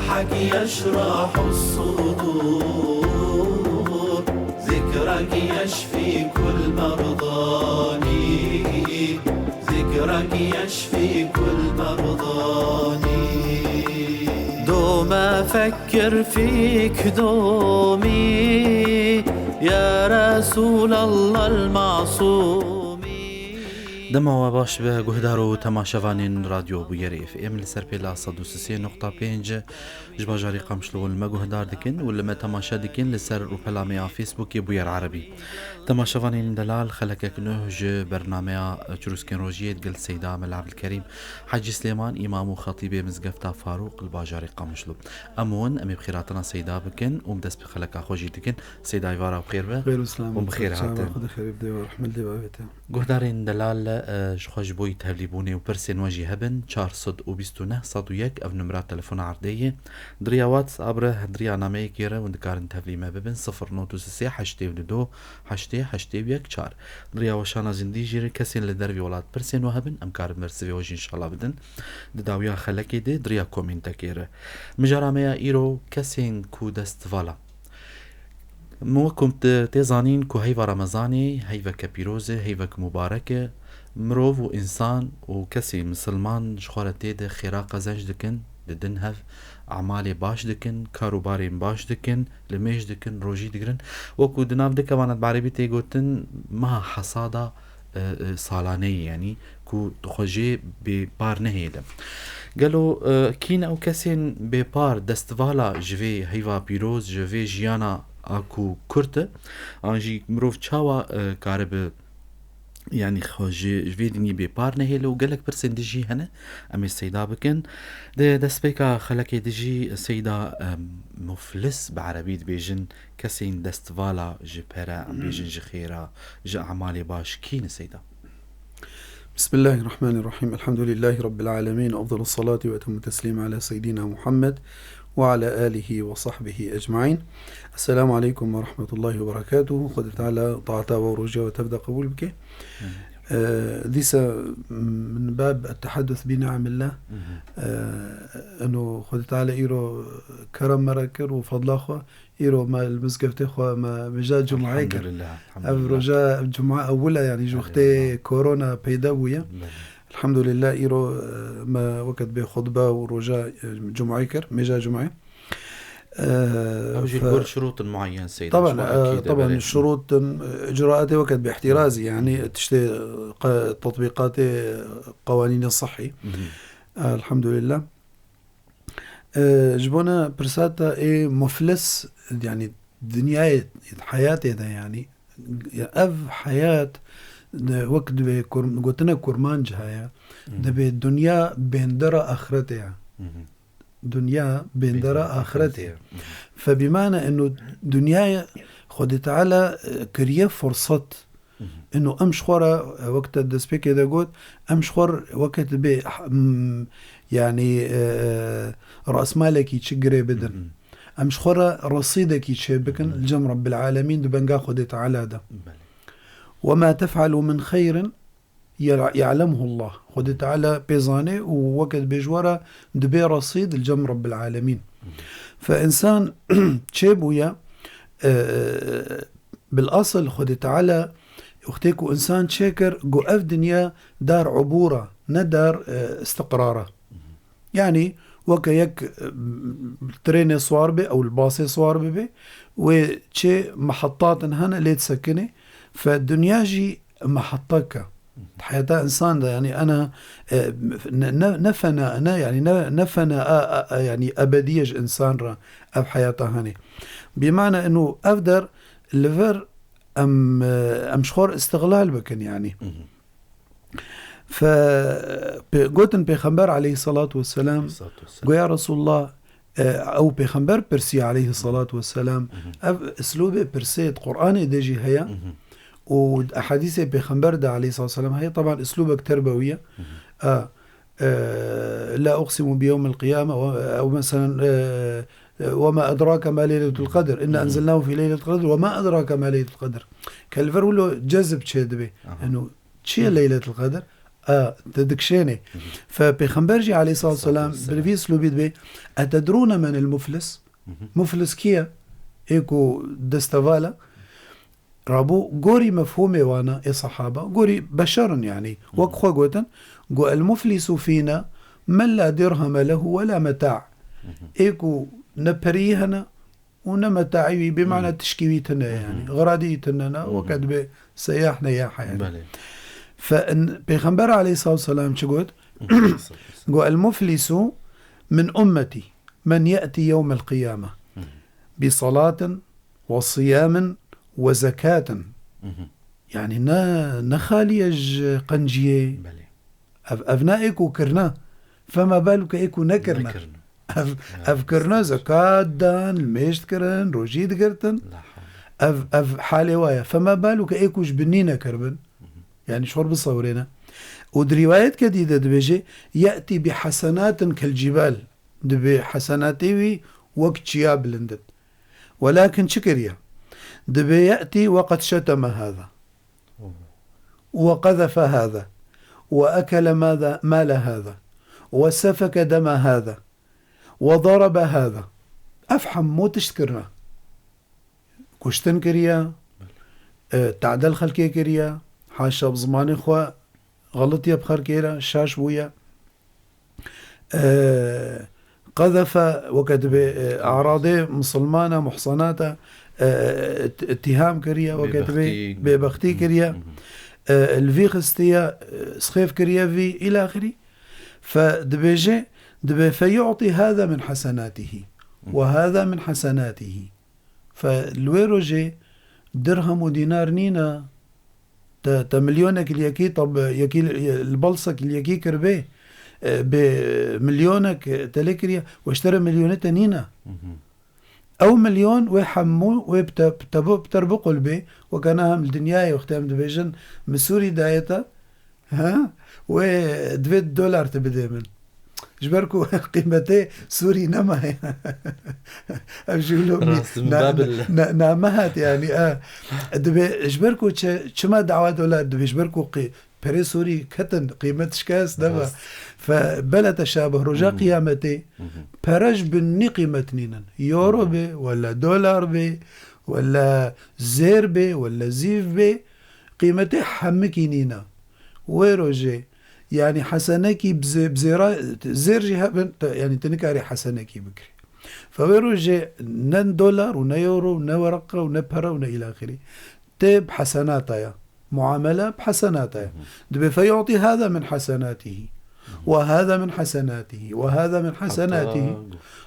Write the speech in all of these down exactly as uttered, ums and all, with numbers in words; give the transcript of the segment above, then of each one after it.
حق يشرح الصدور، ذكرك يشفي كل مرضاني، ذكرك يشفي كل مرضاني. دوم أفكر فيك دومي، يا رسول الله المعصوم. Dema we baş be, guhdar û temaşevanên Radyo Bûyerê F M li ser pêla sed û sê nokta pênc. Ji bajarê Qamişlo li me guhdar dikin û li me temaşe dikin li ser rûpela me ya Facebookê Bûyer Erebî. Temaşevanên delal, xelekek nuh ji bernameya Çirûskên Rojiyê digel Seyda Mela Ebdilkerîm Hecî Silêman, îmam û xetîbê Mizgefta Farûq li bajarê Qamişlo. Em û hûn, em ê bi xêrhatina Seyda bikin û bi dest bi xeleka xwe jî dikin. Seyda, êvara bi xêr be. Xêr û selamet. Û bi xêr hatin. Xwedê xêrê bide we, rehmet lê ve avête. Guhdarên delal, e, ji xwe ji bo tevlîbûnê û pirsên we jî hebin, çar sed û bîst û neh sed û yek, ev numera telefona erdê ye. Di riya WhatsApp re, di riya nameyekê re hûn dikarin tevlî me bibin, sifir nod û sê heştê û du heştê heştê û yek çar. Di riya weşana zindî jî re kesên li dervî welat pirsên we hebin, em karin bersivê we jî înşallah bidin. Di dawiya xelekê de, di riya komîntekê re. Mijara me ya îro, kesên ku destvala. Min wek ku te-, tê zanîn ku heyva Remezanê heyveke pîroz e, heyvek mubarek e. Mirov û însan û kesê misilman ji xwe re tê de xêra qezenc dikin, didin hev, emalê baş dikin, kar û barên baş dikin, limêj dikin, rojî digirin. Wek ku di nav dikevana bi erebî tê gotin, meha hesada, e, e, salaneyê, yanî ku xwe jê bêpar nehêle. Gelo, e, kî ne ew kesên bêpar, destvala ji vê heyva pîroz, ji vê jiyana a ku kurt e, an jî mirov çawa, e, karibe, yanî xwe ji, ji vê dinyê bêpar nehêle û gelek pirsên din jî hene, em ê Seyda bikin. Di destpêka xelekê din jî Seyda, e, muflis bi erebî dibêjin, kesên destvala ji pere, em bêjin ji xêra, ji emalê baş kî ne Seyda? بسم الله الرحمن الرحيم. الحمد لله رب العالمين. أفضل الصلاة وأتم التسليم على سيدنا محمد وعلى آله وصحبه أجمعين. السلام عليكم ورحمة الله وبركاته. Xwedê Teala taata we û roja we tev de qebûl bike. Ee, dîsa min bab التحدث بنعم الله, ee, eno Xwedê Teala îro kerem me re kir û fedla xwe. Îro me li mizgeftê xwe me vêja cumeyê kir. Elhamdulillah, elhamdulillah. Ev roja, ev cuma ewil e, yanî ji wextê korona peyda bûye. Belê. Elhamdulillah, îro, e, me wekî bê xutbe û roja, e, cumeyê kir, mêja cumeyê. E, Ew jî fe-, gor şurûtin muayyen, Seyda, taban, ji we e, ekî de taban, belê. Şurûtin, e, icraatê wekî bê ihtirazî, yanî tiştê, e, qe-, tetbîqatê qewanînê sihî. Hı hı. Elhamdulillah. E, ji bona pirsa te ê muflis, yanî dinyayê, heyatê de, yanî ev heyat, de, wek dibê kur-, gotinek kurmanc heye, Hmm. dibê dinya bêndera axretê ye. Hı hı. Dinya bêndera Bêndera axretê axretê ye. ye. Hı hı. Fe bîmane eno dinyayê Xwedê Teala, e, kiriye fursat. Mhm. Ino em ji xwe re, e, wek te destpêkê de got, em ji xwe re weke dibê, m, yanî, e, e, rasmalekî çi girê bidin. Mhm. Em ji xwe re resîdekî çê bikin, Mhm. li cem Rebbil Alemîn di benga Xwedê Teala de. Belê. وما تفعلوا من خير يع-، يعلمه الله. Xwedê Teala pê zanê û weke dibê ji we re dibê resîd li cem Rebbil Alemîn. Mhm. Fe însan çê bûye, e, Bilasil Xwedê Teala wextê ku însan çêkir, got ev dinya dar ubûr e, ne dar, e, istiqrar e. Yanî weke yek, e, trênê siwar bê, ew li basê siwar bibe, wê çê mehettatin hene, lê disekine. Fe dinya jî mehettek e. Di heyata însan de, yanî ena, e, ne, ne, ne fena, ne, yanî ne, ne fena, a, a, a, yanî ebedî ye ji însan re ev heyata hene. Bîmane eno ev der li vir em, e, em ji xwe re îstixlal bikin, yanî. Mhm. Fe, pê-, gotin Pêxember aleyhissalatu vesselam, Aleyhissalatu vesselam. Goya Resulullah, e, ew Pêxember pirsiye aleyhissalatu vesselam. Mhm. Ev îslûbê pirsê di Qur'anê de jî heye. Mhm. Û di ehadîsê Pêxember de aleyhissalatu vesselam heye. Taban îslûbek terbewî ye. Mhm. A, e, "لا أقسم بيوم القيامة" و-، ew meselen, e, e, "وما أدراك ما ليلة القدر، إنا أنزلناه في ليلة القدر، وما أدراك ما ليلة القدر." Ke li vir wilo cezb çê dibe. Aha. Eno, çi ye Leyletul Qedr? A, di-, dikşênê. Fe Pêxember jî aleyhissalatu vesselam bi vî uslûbî dibê, "Etedrûne menil muflis?" Muflis kî ye? Ê ku destevala. Rabû gorî mefhûmê wana ê sehaba, gorî beşer in, yanî wek xwe gotin, got, "El muflisu fîna men la dirheme lehu ve la meta." Ê ku ne perî hene û ne metaî wî, bê mana tişkî wî tune ye, yanî xeradî wî tune ne, weke dibê seyah neyaha, yanî. Belê. Fe in, Pêxember aleyhissalatu vesselam çi got? Got, "El muflisu min ummetî men ye'tî yewmel qiyame bi salatin ve siyamin ve zekatin." Yanî ne, ne xalî ye ji qenciyê. Belê. Ev, ev ne ê ku kirine. Fema baluke ê ku nekirine. Nekirine. Ev, ev kirine, zekat dan, limêj dikirin, rojî digirtin. La havle. Ev, ev halê wa ye. Fema baluke ê ku ji binî nekiribin. Yanî ji xwe re bisewirêne. Û di rîwayetke dî de dibêje, "Ye'tî bi hasenatin kel cibal." Dibê hasenatê wî wek çiya bilind in. Welakin çi kiriye? Dibê ye'tî ve qed şeteme hâza. Ve qezefe hâza. Ve ekele mâda-, mâle hâza. Ve sefeke deme hâza. Ve darabe hâza. Ev hemû tişt kirine. Kuştin kiriye, e, tadel xelkê kiriye, haşa bi zimanê xwe xelit ye bi xelkê re, şaş bûye. E, qezefe, weke dibê, e, aradê misilmana, muhsanata, e, it-, ittiham kiriye, weke dibê bêbextî kiriye. E, li vî xistiye, e, sixêf kiriye vî, îlaxirî. Fe dibêje, dibê, "Fe yu'tî hâza min hasenatihî. Ve hâza min hasenatihî." Fe li wê rojê dirhem û dînar nîne. Te, te milyonek li yekî tab-, yekî li, li balsek li yekî kiribê, e, bê milyonek te lê kiriye, we ji te re milyonê te nîne. Ew milyon wê hemû wê bi te, bi te, bi te re biqulbê, weke niha em li dinyayê wextê em dibêjin, "Min Sûrî daye te." Ha? Wê divê dolar tu bidê min. Ji ber ku qîmetê Sûrî nemaye. Ev jî wilo mî-, Rast, min na-, ba bil- na-, name hat, yanî, e, dibê, ji ber ku çi-, çima dawa dolar dibê, ji ber ku qî-, perê Sûrî ketin, qîmet şikest, dema. Rast. Fe, bela teşabih, roja qiyametê, pere ji binî qîmet nînin. Euro bê, wela dolar bê, wela zêr bê, wela zîv bê, qîmetê hemikî nîne. Wê rojê, yanî hesenekî bi zê-, bi zêra, zêr jî hebin, te, yanî tu nikarî hesenekî bikirî. Fe wê rojê ne dolar û ne euro û ne wereqe û ne pere û ne îlaxirî. Tê bi hesenata ya. Muamele bi hesenata ya. Dibê fe yu'tî hâza min hesenatihî. Ve hâza min hesenatihî. Ve hâza min hesenatihî.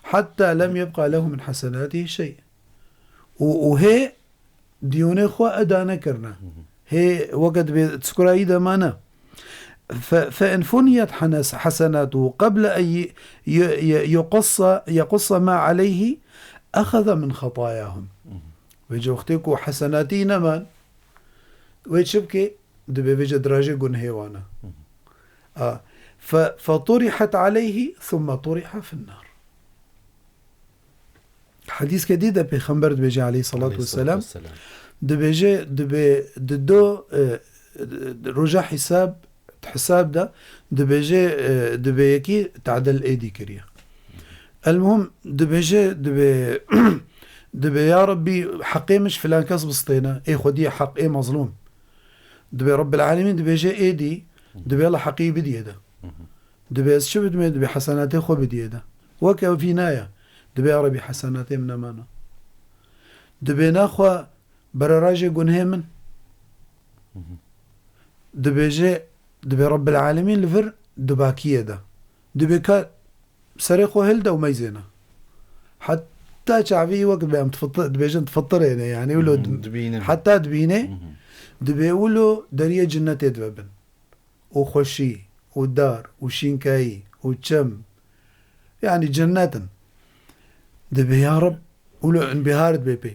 Hatta lem yebqa lehu min hesenatihî şey. Û, û hê diyûnê xwe eda nekirine. Hê weke dibê çikurayî de mane. Fe, fe in funiyet henes-, hesenatuhu qeble en y-, y-, y-, yuqassa, yaqussa ma aleyhi, exeze min xetayahum. Vêce wextê ku hesenatî neman, wê çi bike? Dibê vêce dirajê gunhê wan e. A, fe, fe turihet aleyhi, thumme turiha fin nar. Hedîske dî de Pêxember dibêje aleyhissalatu vesselam, dibêje, dibê di do, e, roja hîsab, hîsab de dibêje, e, dibê yekî tadel êdî kiriye. Elmuhim dibêje, dibê, dibê ya Rabbî heqê min ji filan kes bistêne, ê xwediyê heq, ê mezlûm. Dibê Rabbil Alemîn dibêje êdî, dibê la heqî bidiyê de. Dibê ez çi bidimê? Dibê hesenatê xwe bidiyê de. Wek ev vîna ye. Dibê ya Rebî hesenatê min nemana. Dibê naxwe bererajê gunhê min. Dibêje, dibê Rabbil Alemîn li vir dubakiyê de. Dibê ka serê xwe hilde û meyzêne. Heta çavî wek dibê em difiti-, dibêjin difitirêne, yanî wilo Hmm, dim-, dibînin. Heta dibîne, Mhm. dibê wilo deriyê cinnetê dibe bin. Û xweşî, û dar, û şînkayî, û çem, yanî cennet in. Dibê ya Reb, wilo inbihar dibe pê.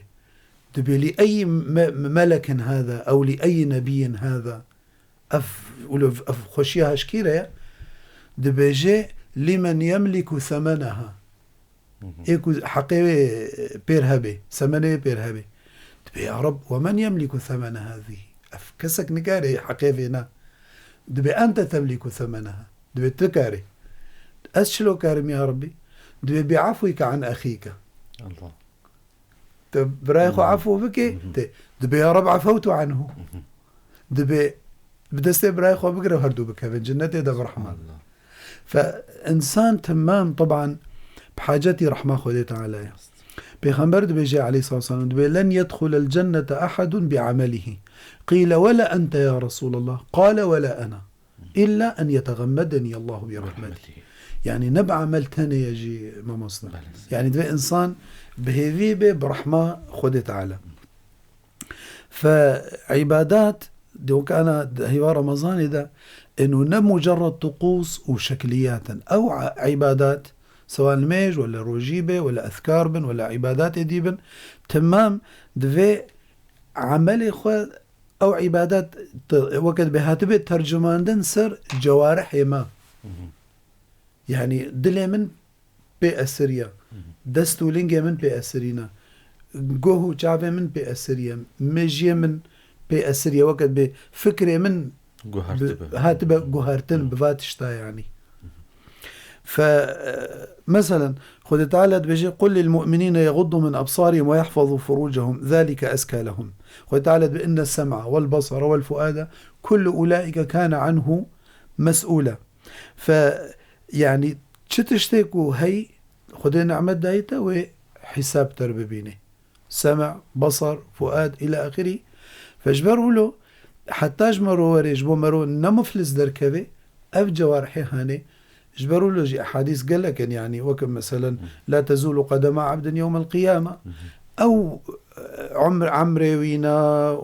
Dibê lî eyî me-, melekin hada, ew lî eyî nebiyyin hada. Ev, wilo, ev xweşiya hişkîre ye. Dibêje, "Limen yemliku semeneha." Mhm. Ê ku heqê wê pêr hebe, semenê wê pêr hebe. Dibê, "Ya Reb, we men yemliku semene hazî?" Ev kesek nikare heqê vê ne. Dibê ente temlîku themeneha. Dibê tu karî. Ez çilo karim ya Rabbî? Dibê bi afwike an exîke. Allah. Tu birayê xwe afû bike, tê. Dibê ya Rab afewtu anhu. Dibê bi destê birayê xwe bigire, her du bikevin cinnetê de rehman. Allah. Fe insan temam, teban, bi hacetî rehma Xwedê Teala ye. Pêxember dibêje aleyhissalatu vesselam, dibê, "Len yedxulel cennete ahadun bi amelihi." Qîle, "Wela ente ya Resulallah?" Qale, "Wela ena. İlla en yetegammedeniyallahu bi rahmetihi." Yani ne bi amel tenê ye jî, mamosta. Belê. Yani divê insan bi hêvî be bi rehma Xwedê Teala. Fe îbadat, di wek ana di heyva Remezanê de, inu ne mucerred tuqûs û şekliyat in. Ew a-, îbadat, sewa nimêj, wele rojî be, wele ezkar bin, wele îbadatê dî bin, temam divê emelê xwe, ew îbadat, te-, weke dibê hatibe tercumandin ser cewarihê me. Hı hı. Yani dilê min pê esiriya. Hı hı. Dest û lingê min pê esirîne. Goh û çavê min pê esiriye. Mejiyê min pê esiriye. Weke dibê fikrê min Guhertibe. bi-, hatibe guhertin, Hı. bi va tişta yani. Hı hı. Fe, e, meselen, Xwedê Teala dibêje, "Qul lil mu'minîne yeğuddu min absarihim ve yahfazu furucahum, zalike ezka lehum." Xwedê Teala dibê, "Inne sem'a vel basara vel fuada kullu ulaike kane anhu mes'ula." Fe, yani, çi tiştê ku hey, Xwedê nimet dayî te, wê hîsab ter bibînê. Seme, basar, fuad, ila axirî. Fe ji ber wilo, heta ji mero werê, ji bo mero ne muflis derkevê, ev cewarihê hanê. Ji ber wilo jî ehadîs gelek in, yani, weke meselen, Hı. "La tezulu qedema abdin yewmel qiyame." Hı hı. Ew, e, umr-, emrê wî ne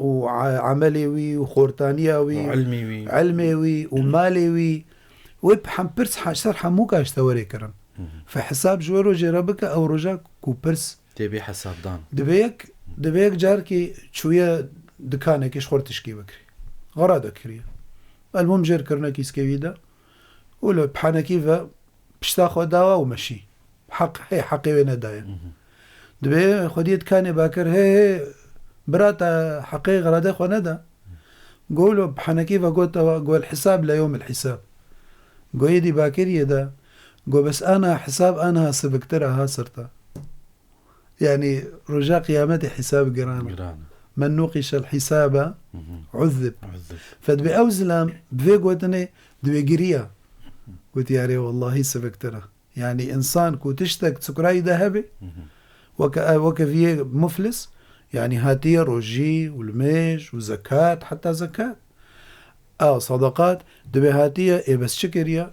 û a-, emelê wî û xortaniya wî, Û ilmê wî. ilmê wî û malê wî, wê bi hem pirs ha-, ser hemû ka ji te werê kirin. Hı hı. Fe hesab ji wê rojê re bike, ew roja ku pirs Tê bê hesabdan. Divê yek, divê yek carekî çûye dikanekê ji xwe re tişkî bikirî. Xera de kiriye. Elmûm jêr kirine kîskê wî de. Û li pihanekî ve pişta xwe dawa û meşî. Heq, hê, heqê wê nedaye. Hı hı. Divê xwediyê dikanê bakir, hê, hê, bira te heqê xeradê xwe neda. Go lo pihanekî ve got, "Go el hisab le yewm el hisab." Go yê dî bakir yê de. Go bes ana hisab ana siviktir aha sirta. Yani, roja qiyametê hesab giran e. Giran e. "Men nuqişel hisabe Hı hı. uzzib." Uzzib. Fe dibê ew zilam, bi vê gotinê, dibê giriya. Gotiye, "Erê, wellahî siviktir e." Yani, insan ku tiştek çukurayî de hebe, Hı hı. weke, weke viyê muflis, yani, hatiye rojî û limêj û zekat, heta zekat. A, sadaqat, dibê hatiye, ê bes çi kiriye?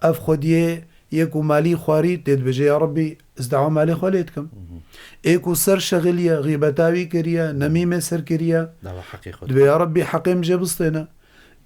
Ev xwediyê yê ku malî xwarî tê dibêje, "Ya Rebbî, ez dawa malê xwe lê dikim." Hı hı. Ê ku ser şexiliye, xîbeta wî kiriye, nemîmê ser kiriye, Dawa heqê xwe dibê, "Ya Rebbî, heqê min jê bistêne."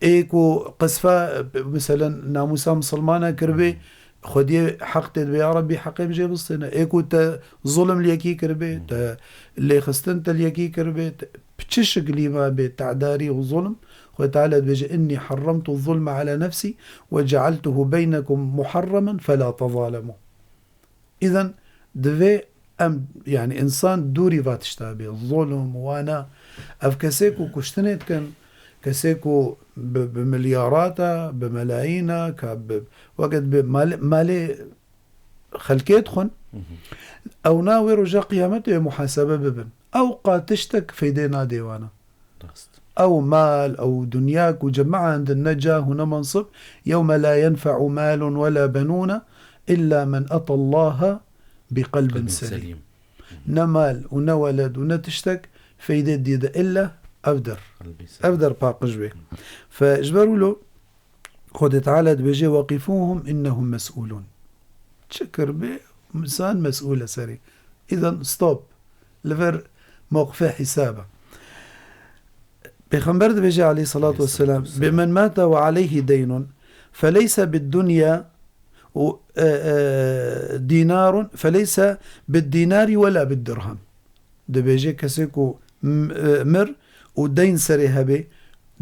Ê ku qisfa, meselen, namûsa misilmana kiribê, Hı hı. xwediyê heq tê dibê, "Ya Rebbî, heqê min jê bistêne." Ê ku te zulm li yekî kiribê, Hı. te lêxistin te li yekî kiribê, te, bi çi şiklî ma bê te'darî û zulm, Xwedê Teala dibêje, "Innî harramtu zulme ala nefsî ve cealtuhu beynekum muharramen felâ tezâlemû." Îzen divê em, yani, insan dûrî va tişta bê. Zulm, wana, ev kesê ku kuştinê dikin, kesê ku bi, bi milyarata, bi melayîna, ka bi, weke dibê mal-, malê xelkê dixwin, Hı hı. ewna wê roja qiyametê wê muhasebe bibin. Ew qa tiştek feydê nadê wana. Rast. Ew mal, ew dinya ku cema'a endin ne cah û ne mansib, yewme la yenfe'u malun we la benûne illa men etallaha bi qelbin Qelbin selîm. selîm. Ne mal û ne weled û ne tiştek feydê dî de illa ev der. Qelbî selîm. Ev der paqij bê. Fe ji ber wilo Xwedê Teala dibêje, "Weqifûhum innehum mes'ûlûn." Çi kir bê, insan mes'ûl e serê. Îden stop. Li vir mewqifê hîsab e. Pêxember dibêje aleyhissalatu vesselam, Aleyhissalatu vesselam. "Bi men mate ve aleyhi deynun, feleyse bid dunya u, e, e, dinarun, feleyse bid dinari ve la bid dirhem." Dibêje kesê ku m-, e, mir û deyn serê hebe,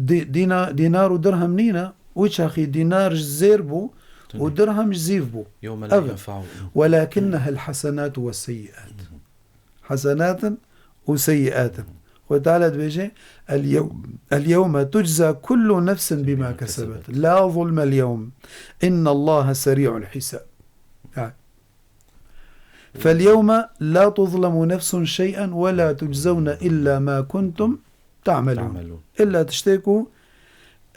di-, dîna-, dînar û dirhem nîne, wî çaxî dînar ji zêr bû û Tabii. dirhem ji zîv bû. Yewme la Ev e. yenfa'u. Welakinnehel hasenatu ve seyyiat. Hı hı. Hasenatin û seyyiatin. Xwedê Teala dibêje, "El-yew-, el-yewme tucza kullu nefsin bima kesebet. La zulmel yewm. İnnallaha seri'ul hisab." Yani, "Fel-yewme la tuzlemu nefsun şey'en ve la tuczewne illa ma kuntum ta'melun." Ta'melun. Îlla tiştê ku,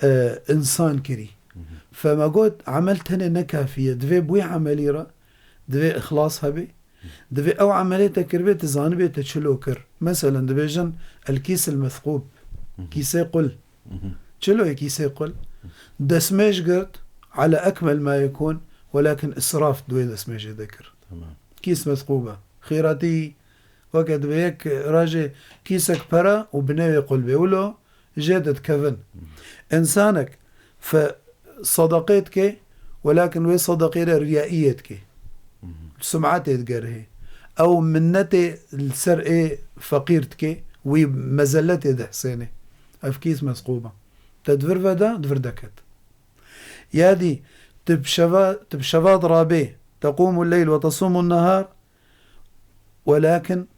e, însan kirî. Hı hı. Fe me got, emel tenê ne kafî ye. Divê bi wê emelî re, divê îxlas hebê. Divê ew emelê te kiribê, tu zanibê te çilo kir. Meselen, dibêjin, "El-kîs el-methqûb." Hı hı. Kîsê qul. Hı hı. Çilo ye kîsê qul? Destmêj girt, ala ekmel ma yekûn, welakin israf di wê destmêjê de kir. Tamam. Kîs methqûb e. Xêratî weke divê yek rajê kîsek pere û binê wê qul bê. Wilo jê de dikevin. Hı. Însanek fe sadaqê dike, welakin wê sadaqê re riyaiyê dike. Hı hı. Sum'etê digerihê. Ew minnetê li ser ê feqîr dike, wî mezelletê dihsêne. Ev kîs methqûb e. Te di vir ve da, di vir de ket. Ya dî, tu bi şeva, tu bi şeva dirabê, teqûmu leyl ve tesûmu nehar, welakin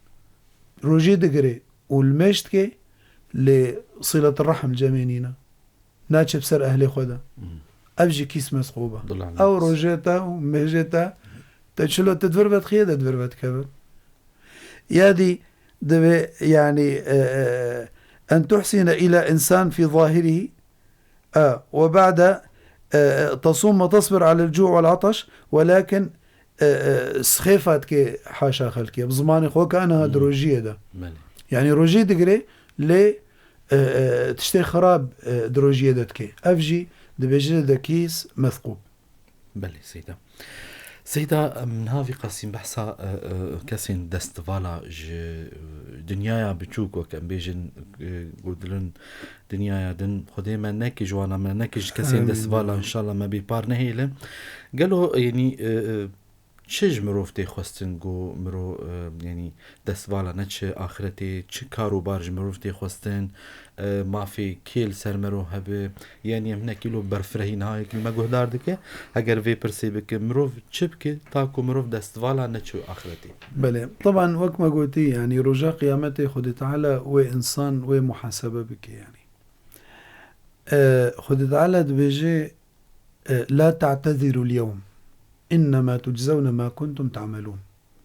rojî digirê û limêj dike, lê siletir rehm cemê nîne. Naçe bi ser ehlê xwe de. Hmm. Ev jî kîs methqûb e. Ew rojê te û mêjê te, te çilo tu di vir ve dixiyê de di vir ve dikevin. Ya dî divê, yani, e, e, en tuhsine ila insan fi zahirihi, e, ve ba'de, e, e, tasum ve tasbir alel cu' vel ataş, welakin, e, e, sixêfa dike haşa xelkê. Bi zimanê xwe ke aniha Hmm. di rojiyê de. Belê. Yani rojî digire, lê, e, e, tiştê xirab, e, di rojiyê de dike. Ev jî dibêjine de kîs methqûb. Belê, Seyda. Seyda, em, niha vî qasîn behsa, e, e, kesên destvala ji, e, dinyaya biçûk, wek em bêjin, e, ku dilin dinyaya din, Xwedê me neke ji wana me, neke ji kesên Amîn. destvala, înşallah me bêpar nehêle. Gelo, yanî, e, e, çi ji mirov tê xwestin ku mirov, e, yanî destvala neçe axretê, çi kar û bar ji mirov tê xwestin, e, mafê kê li ser mero hebe, yanî em hinekî lo berfirehî niha yekî me guhdar dike, heger vê pirsê bike, mirov çi bike ta ku mirov destvala neçe axretê? Belê. Teban wek me gotî, yanî roja qiyametê Xwedê Teala wê însan wê muhasebe bike, yanî. E, Xwedê Teala dibêje, e, "La ta'tezirul yewm. İnnemâ tuczevne mâ kuntum ta'melûn."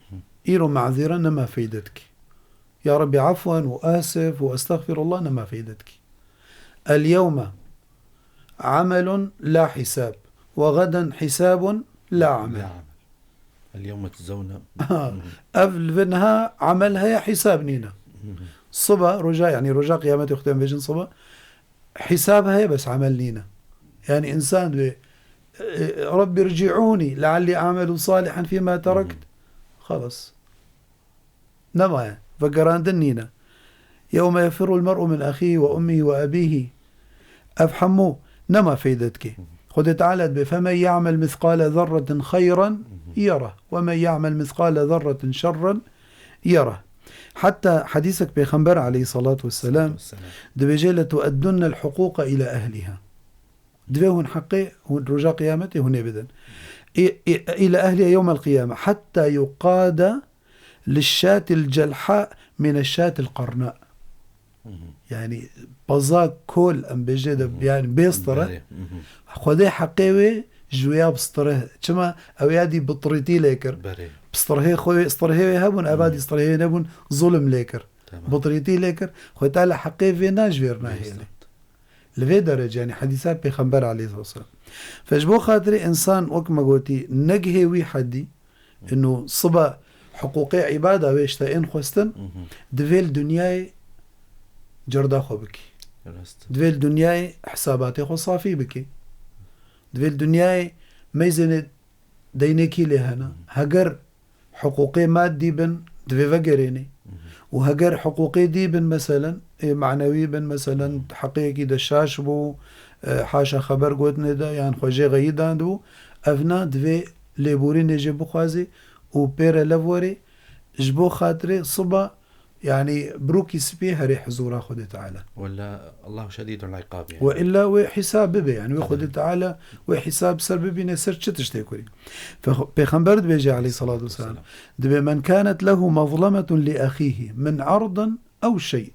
Hı. Îro mazîre nema feyde dike. Ya Rebbi, afwen û asif û estexfirullah nema feyde dike. "El yewme amelun la hisab. Ve gaden hisabun la amel." La amel. El yewme tuczevne. Ha, Hı hı. Ev li vir niha amel heye, hisab nîne. Hı hı. Siba, roja, yanî roja qiyametê Xwedê em bêjin siba, hisab heye, bes amel nîne. Yanî însan dibê, e, "Rabbi rci'ûnî leallî a'melu salihan fîma terekt." Hı hı. Xelas. Nemaye. Vegerandin nîne. "Yewme yefirrul mer'u min ahîhî ve ummîhî ve ebîhî." Ev hemû nema feyde dike. Hı hı. Xwedê Teala dibê, "Femen ya'mel mithqale zerretin xeyran Hı hı. yereh, ve men ya'mel mithqale zerretin şerran yereh." Heta hedîsek Pêxember aleyhissalatu vesselam Vesselam. dibêje, "Letu'eddunnel huquqa ila ehliha." Divê hûn heqê, hûn roja qiyametê hûn ê bidin. Î-, î-, ila ehliha yewmel qiyame. Heta yuqada lişşatil celha mineşşatil qarna. Hı hı. Yani paza kol em bêje de, Hı hı. yani bê stire. Belê. Hı hı. Xwedê heqê wê ji wê ya bi stire. Çima ew ya dî bi tirîtî lê kir. Belê. Bi stirhê xwe, stirhê wê hebûn, ev ya Hı. dî stirhê wê nebûn, zulm lê kir. Tamam. Bi tirîtî lê kir. Xwedê Teala heqê vê na ji vê re nahêle. Bêhsat. Li vê derece, yani hedîsa Pêxember aleyhisselam. Fe ji bo xatirê însan, wek me gotî, negihê wî hedî, ino siba hiqûqê îbada wê işte ên xwestin, Hı hı. divê li dinyayê cerda xwe bikî. Rast. Divê li dinyayê hisabatê xwe safî bikî. Divê li dinyayê meyzênê deynekî lê hene. Hı hı. Heger hiqûqê madî bin, divê vegerênê. Hı hı. Û heger hiqûqê dî bin, meselen, ê manewî bin, meselen, Hı hı. heqêyekî de şaş bû, e, haşa xeber gotinê de, yan xwe jê xeyî dandibû, evna divê lêborînê jê bixwazê û pê re lev werê, ji bo xatirê siba, yani, birokî spî herê hizûra Xwedê Teala. Wela, Allahu şedîdul îqab, yani. Ve illa wê hîsab bibe, yani, wê Tabii. Xwedê Teala wê hîsab ser bibîne ser çi tiştê kurî. Fe-, Pêxember dibêje aleyhissalatu vesselam, Vesselam. Dibê, "Men kanet lehu mazlemetun li axihi min ardin ew şey."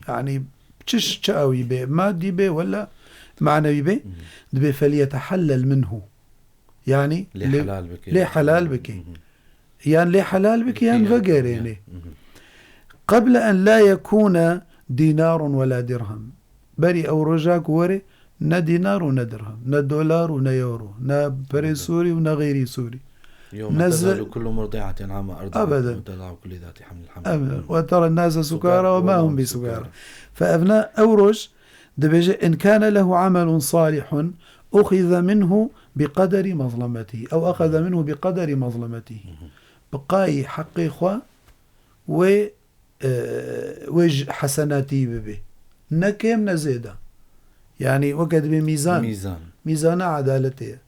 Yani çi ş-, çi ewî bê, madî bê wela manewî bê, dibê فليتحلل منه. Yani Lê lê, helal bike. lê helal bike. Yan lê helal bike, yan Yan vegerêne. قبل أن لا يكون دينار ولا درهم. Berî ew roja ku were, ne dînar û ne dirhem, ne dolar û ne euro, ne perê Sûrî û ne xeyrî Sûrî. يوم Ne zi- تذهل كل مرضعة عما أرضعت أبداً. وتضع كل ذات حمل حملها. أبداً. وترى الناس سكارى وما هم بسكارى. Fe evna ew roj dibêje, إن كان له عمل صالح أخذ منه بقدر مظلمته أو أخذ منه بقدر مظلمته. Bi qayî heqê xwe wê, e, wê ji hesenatî bibe. Ne kêm ne zêde. Yani weke dibê mîzan. Mîzan. Mîzana edaletê ye.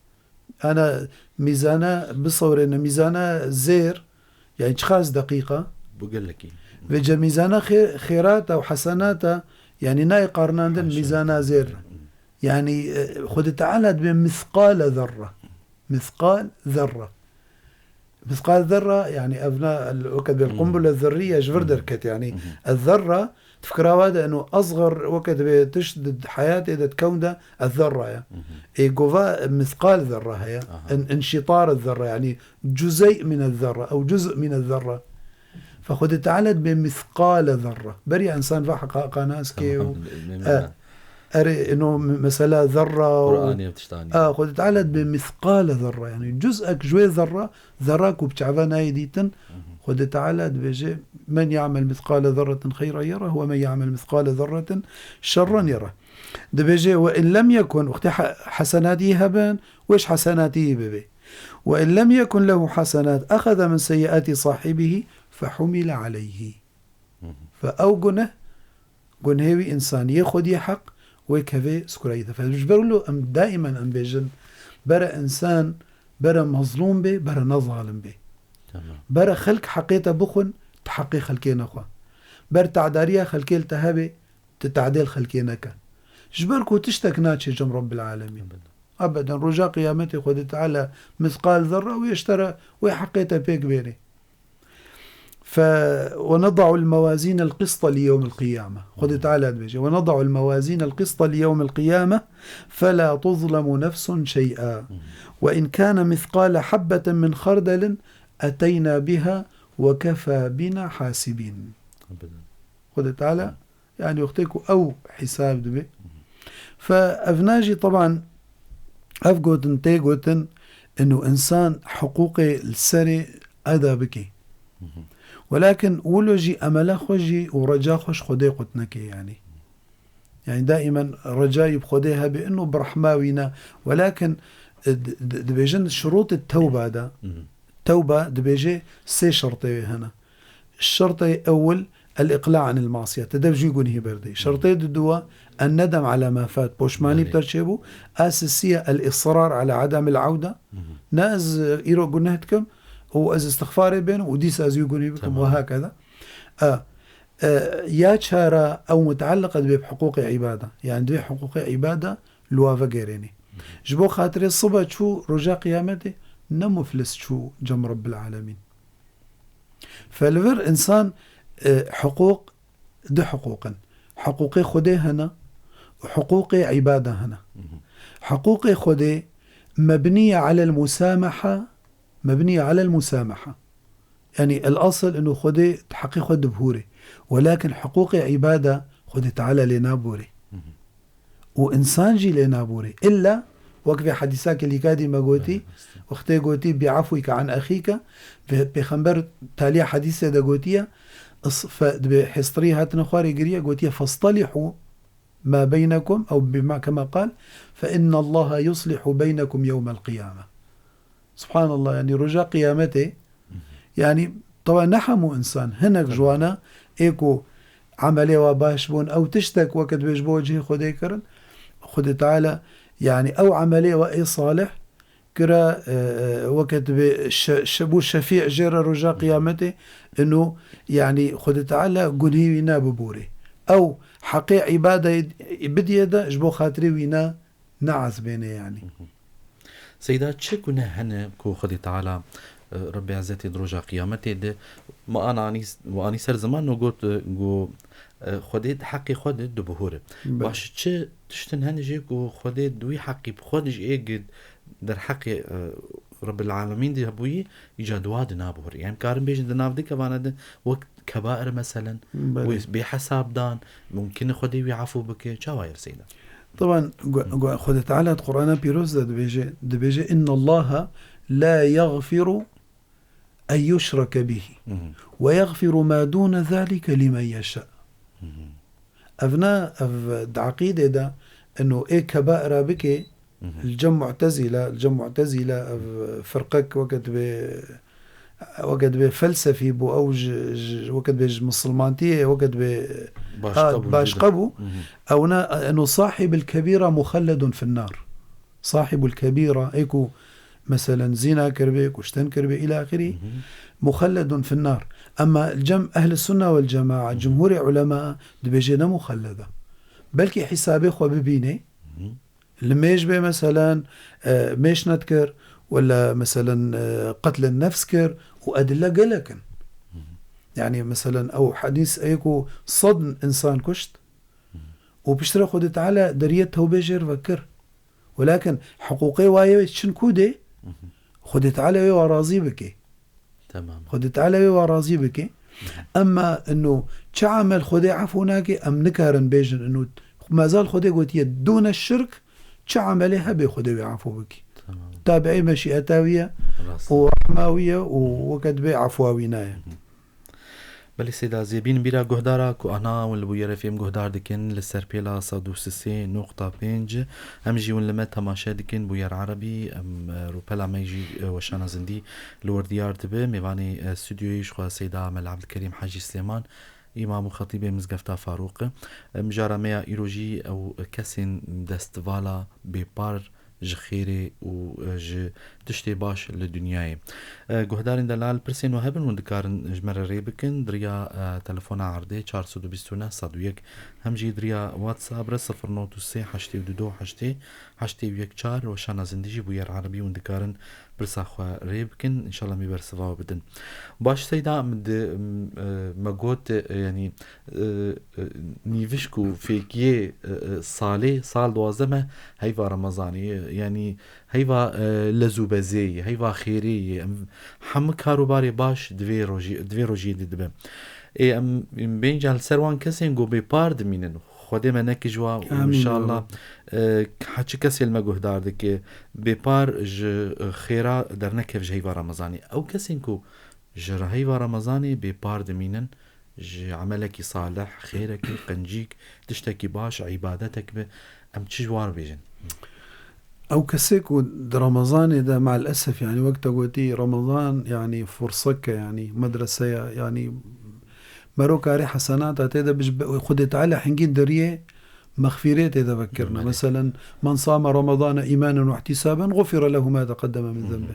Ana mîzana bisewrêne, mîzana zêr, yani çiqas deqîqa? Bu gelekî. Vêce mîzana xê-, xêrata û hesenata, yani nayê qarnandin Haşa. mîzana zêr. Yani, e, Xwedê Teala dibê mithqale zerre. Mithqal zerre. Mithqal zerre, yani evna el-, weke dibê Hmm. kumbule zerriye ji vir Hmm. derket, yani. Hmm. Ez zerre, Di fikra we de eno ezxer weke dibê tişt di heyatê de di kewn de ez zerra ye. Mhm. Ê gova mithqal zerra heye. Aha. In, inşitar zerra, yani cüzey min zerra, ew cüz min zerra. Fe Xwedê Teala dibê mithqal zerra. Beriya insan va heqaqa nas kê û, Tamam, e, erê ino mesela zerra û, Qur'anê ev tiştanî. A, Xwedê Teala dibê mithqal zerra, yani cüzek ji wê zerra, zerra ku bi çava nayê dîtin, Mhm. Xwedê Teala dibêje, "Men ya'mel mithqale zerretin xeyran yerah ve men ya'mel mithqale zerretin şerran yerah." Dibêje, "Ve in lem yekun", wextê he-, hesenatî hebin, wê ji hesenatî bibe. "Ve in lem yekun lehu hesenat, exeze min seyyiati sahibihi fe humile aleyhi." Mhm. Fe ew guneh, gunhê wî însaniyê xwediyê heq wê kevê sikurayî de. Fe ji ber wilo em daîmen em bêjin, bere însan, bere mezlûm bê, bere ne zalim bê. Tamam. Bere xelk heqê te bixwin, tu heqê xelkê nexwe. Ber tadariya xelkê li te hebe, tu tadê li xelkê neke. Ji ber ku tiştek naçe cem Rabbil Alemîn. Ebeden. Ebeden. Roja Qiyametê Xwedê Teala mithqal zerre wê ji te re wê heqê te pêk bêrê. Fe, "Ve neda'ul mevazînel qista li yewmil qiyame." Xwedê Teala dibêje, "Ve neda'ul mevazînel qista li yewmil qiyame, fe la tuzlemu nefsun şey'a. Ve in kâne mithqale habbeten min xerdelin, eteyna biha ve kefâ bina hasibîn." Ebeden. Xwedê Teala Yani wextê ku ew hîsab dibe. Fe evna jî teban ev gotin tê gotin, inu însan hiqûqê li serê eda bike. Welakin wilo jî emela xwe jî û reca xwe ji Xwedê qut neke yani. Yani daîmen recayî bi Xwedê hebe inu bi rehma wî ne. Welakin, e, di-, di-, dibêjin şurûtê tewba de. Tewba dibêje sê şertê wê hene. Şertê ewil, el-iqla anil masiye. Te dev jî gunhî berdê. Şertê diduwa, en nedem ala ma fat. Poşmanî Belê. bi te çêbû. A sisiye, el-israr ala ademil awde. Ne ez, e, îro guneh dikim û ez istixfarê bênim û dîsa ez wî gunhî bikim Tamam. û hakeza. E, e, ya çara ew mutealliqe dibe bi hiqûqê îbada. Yani divê hiqûqê îbada li wa vegerênê. Ji bo xatirê sibe çû roja qiyametê ne muflis çû cem Rabbil Alemîn. Fe li vir însan, e, hiqûq, du hiqûq in. Hiqûqê Xwedê hene û hiqûqê îbada hene. Hiqûqê Xwedê mebniye alel musamaha, mebniye alel musamaha. Yani el asıl inu Xwedê di heqê xwe dibihûrê. Welakin hiqûqê îbada Xwedê Teala lê nabûrê. û însan jî lê nabûrê. Îlla wek vê hedîsa ke lîka dî me gotî, Belê, rast e. wextê gotî, "Bi'afwike an exîke", vê Pêxember taliya hedîsê de gotiye, is-, fe-, dibê hêstirî hatine xwarê giriye, gotiye, "Festalihû ma beynekum", ew bima kema qal, "Fe innallaha yuslihû beynekum yewmel qiyame." Subhanallah, yani roja qiyametê, yani, tewa ne hemû însan, hinek Tabii. ji wana ê ku emelê wa baş bûn, ew tiştek weke dibê ji bo cihê Xwedê kirin, Xwedê Teala, yani, ew emelê wa ê salih kira, e, e, weke dibê şe-, şe-, bû şefî jê re roja qiyametê, inu, yani, Xwedê Teala gunhê wî ne bibûrê. Ew heqê îbadeyê bidiyê de ji bo xatirê wî ne neazibêne, yani. Seyda, çi guneh hene ku Xwedê Teala Rebê Ezzetê di roja qiyametê de, me anî, me anî ser ziman û got, e, ku, e, Xwedê di heqê xwe de dubihore. Belê. Baş, çi tiştin hene jî ku Xwedê di wî heqî bi xwe de jî ê gi derheqê, e, Rebbil Alemîn de hebûyî, îca di wa de nabihore. Em karin bêjin di nav dikevana de wek kebair meselen, Belê. wê bê hesab dan, mumkin e Xwedê wî efû bike. Çawa ye Seyda? Taban, gu-, gu-, Xwedê Teala di Qur'ana Pîroz de dibêje, dibêje, "Inna Allaha la yaghfiru en yushrake bihi Hı hı. ve yaghfiru ma dune zalike limen yasha." Hı hı. Ev ne, ev di eqîdê de ino ê kebaira bike, Hı hı. li cem Mu'tezîle, li cem Mu'tezîle ev firqek weke dibê, weke dibê felsefî bû, ew ji, ji, weke dibê ji misilmantiyê, weke dibê Baş ha, qebûl baş bû. qebû. Hı hı. Ew ne, ino sahibul kebîra muxelledun fin nar. Sahibul kebîra, ê ku, meselen, zîna kiribê, kuştin kiribê, îlâ axirî, Hı hı. muxelledun fin nar. Emma cem ehli sunna wal cemaa, Hı hı. cumhurê ulema dibêje ne muxelleda. Belkî hîsabê xwe bibîne, Hı hı. li mêj bê, meselen, e, mêş nedikir, wela, meselen, e, qetlin nefs kir û edille gelek in. Hı hı. Yani, meselen, ew hedîs ê ku sed insan kuşt, Hı hı. û piştre Xwedê Teala deriyê tewbê jêr vekir. Welakin hiqûqê wa yê çin ku dê, Hı hı. Xwedê Teala wê wa razî bike. Tamam. Xwedê Teala wê wa razî bike. Hı hı. Emma ino çi emel Xwedê efû nake, em nikarin bêjin ino mezal Xwedê gotiye, "Dûne şirk", çi emelê hebe Xwedê wê efû bike. Tamam. Tabi'ê meşîeta wî ye Rast. û rehma wî ye û weke dibê efwa wî naye. Hı hı. Belê Seyda, zêbîn bîra guhdara ku ana hûn li Bûyerê F M guhdar dikin li ser pêla sed û sê nokta pênc, em jî hûn li me temaşe dikin Bûyer Erebî, em, e, rûpela me jî, e, weşana zindî li wir diyar dibe. Mêvanê, e, stûdyoyê ji xwe Seyda Mela Ebdulkerîm Hecî Silêman, îmam û xetîbê Mizgefta Farûq. E, mijara me ya îro jî ew kesên destvala bêpar ji xêrê û, e, ji tiştê baş li dinyayê. E, guhdarên delal, pirsên we hebin, hûn dikarin ji me re rê bikin. Di riya, e, telefona erdê çar sed û bîst û neh sed û yek, hem jî di riya WhatsApp re sifir not û sê heştê û du du heştê heştê û yek çar, weşana zindî jî Bûyer Erebî, hûn dikarin pirsa xwe rê bikin. Înşallah em ê bersiva we bidin. Baş Seyda, em di, em, e, me got, e, yanî, e, e, nîvişk û fêkiyê, e, e, salê, sal duwazdeh me heyva Remezanê ye, yanî heyva, e, lez û bezê ye, heyva xêrê ye. Em hemû kar û barê baş di vê rojî, di vê rojiyê de dibe. Ê, em, em bênca li ser wan kesên ku bêpar dimînin. Xwedê me neke ji wa û Amîn, ya înşallah, Rab. e, heçi kesê li me guhdar dike, bêpar ji, e, xêra dernekev ji heyva Remezanê. Ew kesên ku ji heyva Remezanê bêpar dimînin, ji emelekî salih, xêrekî, qencîk, tiştekî baş, îbadetek be, em çi ji wan re bêjin? Ew kesê ku di Remezanê de, me'el esef, yanî wek te gotî, Remezan, yanî furseke, yanî medreseya, yanî mero karê hesenata tê de bij-, Xwedê Teala hingî deriyê mexfîrê tê de vekirine. Belê. Meselen, "Men same Remezane îmanen we ihtisaben, gufire lehu ma teqedeme min Hı hı. zenbih."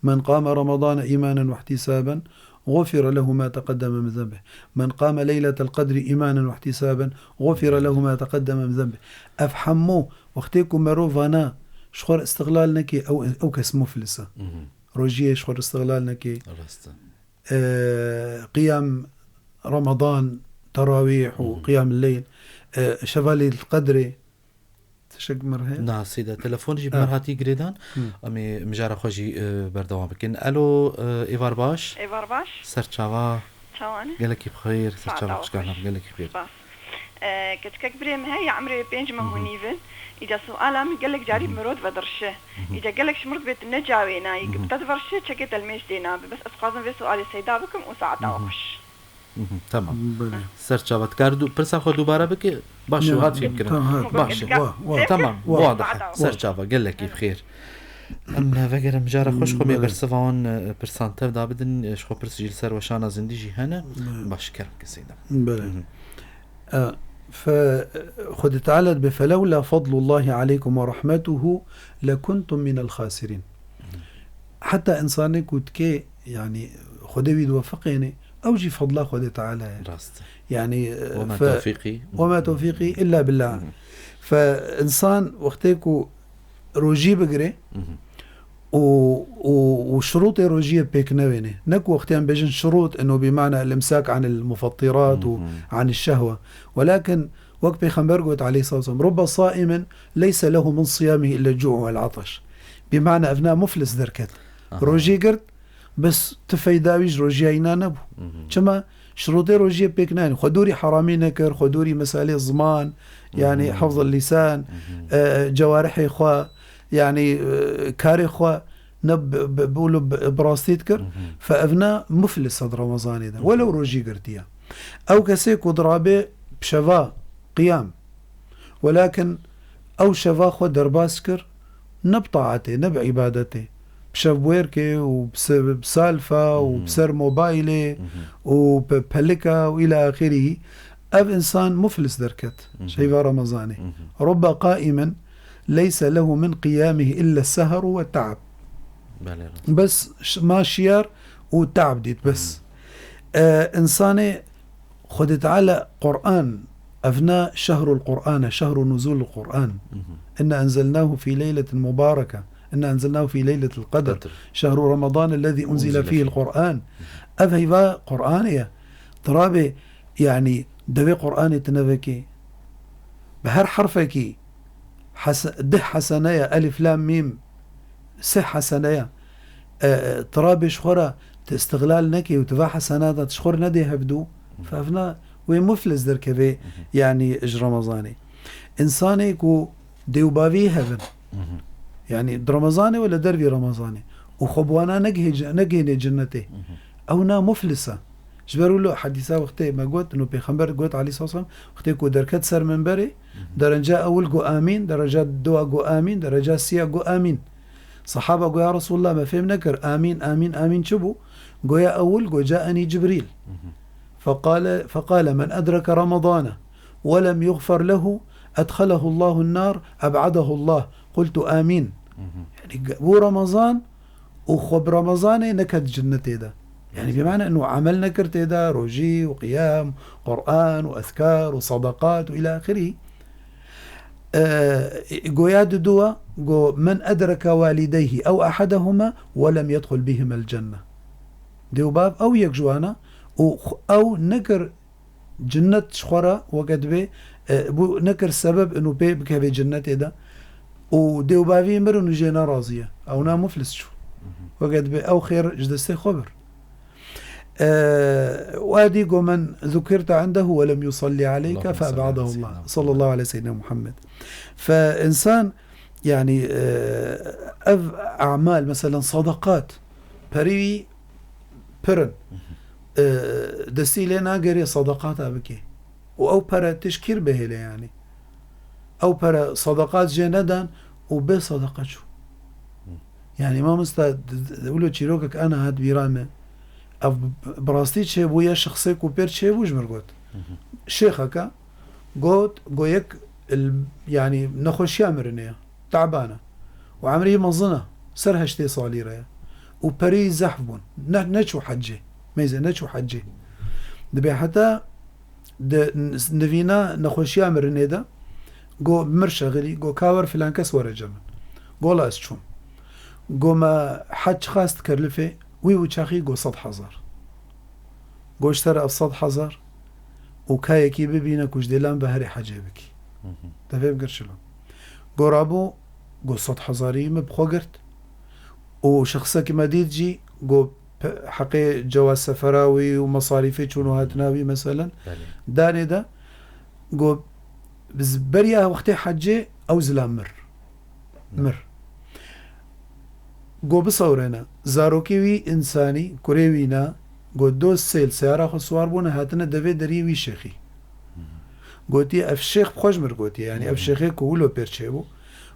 "Men qame Remezane îmanen we ihtisaben, gufire lehu ma teqedeme min zenbih. Men qame leyletel qedrî îmanen we ihtisaben, gufire lehu ma teqedeme min zenbih." Ev hemû wextê ku merov vana ji xwe re îstixlal neke, ew, ew kes muflis e. Hı hı. Rojiyê ji xwe re îstixlal neke. Rast e. E, qiyam Ramadan, terawîh û Hı hı. qiyam leyl, e, şevalê qedrê. Tiştek mir heye? Na, Seyda, telefon jî bi Ha. mir hatî girêdan. Hı. Em ê mijara xwe jî, e, berdewam bikin. Alo, e, êvar baş. Êvar baş. Ser çava. Çawan e? Gelekî bi xêr. Ser çava Saeta xweş. Gelekî bi xêr. Spas. E, keçikek birê min heye, ya emrê pênc meh û Hı hı. nîv in. Îca suala min gelek carî Hı hı. mirov divedirşe. Hı hı. Îca gelek ji mir dibêt necawêna, yek Hı hı. bi te diverşe, çekê te li mêj tê nabe. Bes ez dixwazim vê sualê Seyda bikim û saeta Hı hı. we xweş. Hı hı, tamam. Belê. Ser çava. Dikar du-, pirsa xwe dubare bike? Baş, Ya, hat fêm kirin. Tamam, ha, Baş. Wa, wa. Tamam, Wa. wadih e. Saeta we Ser xweş. çava, gelekî bi xêr. Em vegerin mijara xweş xwe mê Belê. bersiva wan, e, pirsan tev da bidin, e, ji xwe pirs jî li ser weşana zindî jî hene. Belê. Baş, kerem ke Seyda. Belê. Hı hı. E, fe-, Xwedê Teala dibe, "Felewla fadlullahi aleykum ve rahmetuhu lekuntum minel xasirîn." Heta insanê ku dike, yanî Xwedê wî diwefiqêne, ew jî fadla Xwedê Teala ye. Rast e. Yanî, e, Wema fe-, tewfîqî. wema tewfîqî illa billah. Hı hı. Fe insan wextê ku rojî bigire, Hı hı. û, û, û şirûtê rojiyê pêk newênê. Ne ku wextiyan bêjin şirût, eno bîmana el-imsak anil mufattirat û anil şehwe. Welakin wek Pêxember got aleyhissalatu vesselam, "Rubbe saimin leyse lehu min siyamihi illa el-cu' vel-ataş." Bîmana evna muflis derket. Aha. Rojî girt, bes ti feyda wî ji rojiya îna nebû. Çima? Şirûtê rojiyê pêk nayên. Xwe dûrî heramî nekir, xwe dûrî meselê ziman, yani hifz el-lisan, e, cewarihê xwe, yani, e, karê xwe ne bi, bi, bi, bi, bi rastî dikir. Fe evna muflis e di Remezanê de. Welew rojî girtiye. Ew kesê ku dirabê bi şeva qiyam. Welakin ew şeva xwe derbas kir, ne bi taetê, ne bi îbadetê. Bi şevbûyerkê û bi se-, bi salfa û bi ser mobaylê û pe-, pelika û îla axirî. Ev însan muflis derket. Şeva Remezanê. Rubbe qaimin leyse lehu min qiyamihi illa seheru ve ta'b. Belê, rast. Bes ş-, ma şiyar û ta'b dît, bes. E, însanê Xwedê Teala Qur'an, evna şehrul Qur'an e, şehru nuzulul Qur'an. Inna enzelnahu fi leyletin mubareke. Inna enzelnahu fi leyletil qedr. Qedr. Şehru Ramadan ellezî unzile fihil Qur'an. Ev heyva Qur'anê ye. Tirabê, yani, devê Qur'anê tu nevekê. Bi her herfekî hese-, dih hesene ye, elif, lam, mîm, sih hesene ye. E, e, tirabê ji xwe re tu îstixlal nekê û tu va hesenata tu ji xwe re nedê hevdû, fe evna wê muflis derkevê, yani ji Remezanê. Însanê ku dê û bavî hev in, yani di Remezanê û li dervî Remezanê û xwe bi wana negihê ce-, negihênê cinnetê, ew na muflis e. Ji ber wilo hedîsa wextê me got, û Pêxember got aleyhisselam, wextê ku derket ser minberê, dereca ewil got amîn, dereca dua got amîn, dereca siya got amîn. Sahaba got, "Ya Resulallah, me fêm nekir, amîn, amîn, amîn çi bû?" Goya ewil got, "Caeni Cibrîl. Feqale, feqale men edreke Ramadane ve lem yuğfer lehu edhalehullahun nar, eb'adehullah." Qultu, "Amîn." Yani, ge-, bû Ramazan, û xwe bi Remezanê neket cinnetê de. Yani, bi mane eno emel nekir tê de, rojî û qiyam, Qur'an û ezkar û sadaqat û ila axirî. E, goya di dua, go, "Men edreke walideyhi ew ehedehuma ve lem yedxul bihimel cenne." Dê û bav ew yek ji wana û xw-, ew nekir cinnet ji xwe re weke dibê, e, bû nekir sebeb û pê bikeve cinnetê de. Û dê û bavî mirin û jê nerazî ye. Ew na muflis çû. Weke dibê ew xêr ji destê xwe bir. E, wadî go men zukirte indehu ve lem yusalli aleyke fe eb'adehullah. Sallallahu aleyhi seyyidina Muhammed. Fe insan, yani, e, ev amal, mesela sadakat, perî pir in. E, destî lê nagerê sadaqata bike. Û ew pere tişkîr bihêle yani. Ew pere sadaqat jê nedan û bê sadaqa çû. Yani mamosta, d-, d-, wilo çîrokek ana hat bîra me. Ev b-, bi rastî çêbûye, şexsê ku pêr çêbû ji mir got. Şêxeke got, go yek il-, yani nexweşiya mirinê ye. Teban e. Û emrî mezin e. Ser heştê salî re ye. Û perî zehf bûn. Ne, neçû hecê. Meyze neçû hecê. Dibê heta di n-, nivîna nexweşiya mirinê de go mir şexilî, go ka wer filan kes were cem min. Go la ez çûm. Go me hec çiqas dikelifê, wî û çaxî go sed hezar. Go ji te re ev sed hezar û kayekî bibîne ku ji dêlan beherê hecê bikî. Devê bigir şilo. Go rabû, go sed hezarî min bi xwe girt. Û şexsekî me dît jî, go pe-, heqê cewaz sefera wî û mesarîfê çûn û hatina wî, meselen, Belê. danê de, go, biz beriya wextê hecê ew zilam mir. Mir. Go bisewrêne, zarokê wî însanî, kurê wî na, go dost sêl seyara xwe siwar bûne, hatine devê deriyê wî şêxî. Gotiye, ev şêx bi xwe ji mir gotiye, yani ev şêxê ku wilo pêr çêbû.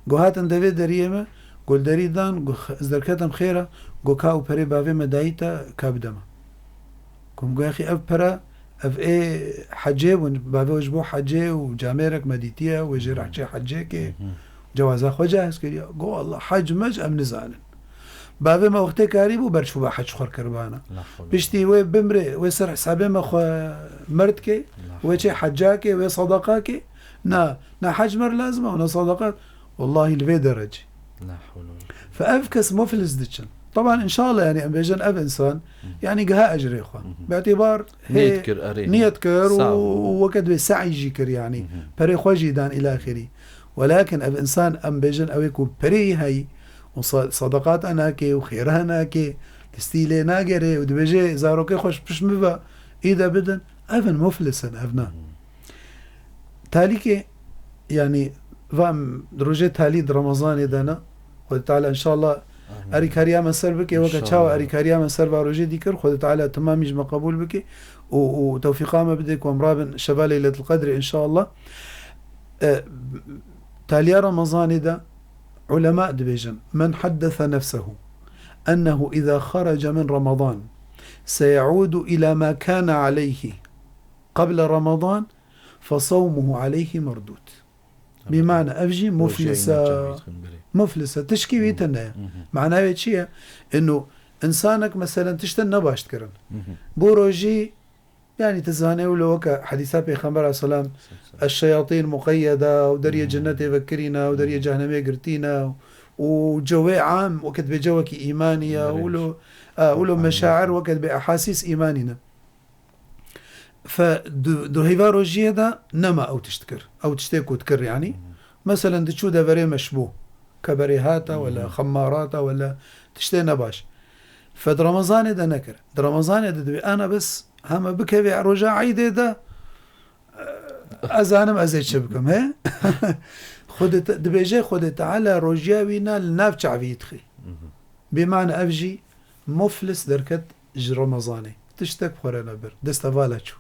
Go hatin devê deriyê me, go li derî dan, go x-, ez derketim xêra, go ka û perê bavê me dayî te, ka bide me. Kum go, "Exî, ev pere, ev ê hecê bûn, bavê we ji bo hecê û camêrek me dîtiye, wê jê re hecê hecê ke, cewaza xwe caiz kiriye." Go, "Allah, hec mec em nizanin. Bavê me wextê karî bû, ber çûba hec xwe kiribana. La hawle. Piştî wê bimrê, wê ser hesabê me xwe merd ke, La wê çê hawle. hecca ke, wê sadaqa ke. Na, na hec mer lazim e, na sadaqa." Wallahî li vê derecê. La hawle. Fe ev kes muflis diçin. Taban, inşallah, yani, em bêjin ev insan, yani, giha ecrê xwe. Bi îtibar hê Niyet kir, erê. Niyet kir û, Sağ ol. û weke divê se'y jî kir, yani. Perê xwe jî dan îlaxirî. Welakin ev insan, em bêjin, ew ê ku perê heyî û sa-, sadaqata nake û xêra nake, destî lê nagere û dibêje, zarokê xwe ji pişt min ve, î de bidin, ev in muflis in, ev ne. Talîkê, yani, va em di rojê talî di Remezanê de ne. Xwedê Teala inşallah Amîn. Erîkariya me ser bike, weke İnşallah. Çawa erîkariya me ser va rojê dî kir, Xwedê Teala temamî ji me qebûl bike û, û tewfîqa me bide ku em rabin şeva Leyletul Qedrê inşallah. E, taliya Remezanê de ulema dibêjin, "Men haddese nefsehu ennehu iza xaraca min Ramadan seyaudu ila ma kana aleyhi qebla Ramadan, fesawmuhu aleyhi merdud." Bi mana ev jî Rojiyayî muflisa, naçar wî dixin, belê. Muflisa, tişkî wî tune ye. Mana wê çi ye? Ino, insanek, meselen, tiştin nebaş dikirin. Bo rojî, yani, tu zanê wilo weke hedîsa Pêxember aleyhisselam, "Eşşeyatîn muqeyyeda", û deriyê cennetê vekirîne, û deriyê cehnemê girtîne, û cewê am, weke dibê cewekî îmanî ye, Belê. Wilo, a, wilo meşair, weke dibê ehasîs îmanî ne. Fe di, di heyva rojiyê de nema ew tişt kir. Ew tiştê ku dikir, yani. Meselen, diçû deverê meşbû. Keberê hata, wela xemarata, wela tiştê nebaş. Fe di Remezanê de nekir. Di Remezanê de dibê ana bes heme bikevê roja eydê de, e, ez zanim ez ê çi bikim, he? Xwedê te-, dibêje Xwedê Teala rojiya wî na li nav çavî dixî. Bêmane ev jî muflis derket ji Remezanê. Tiştek xwe re nebir. Destevala çû.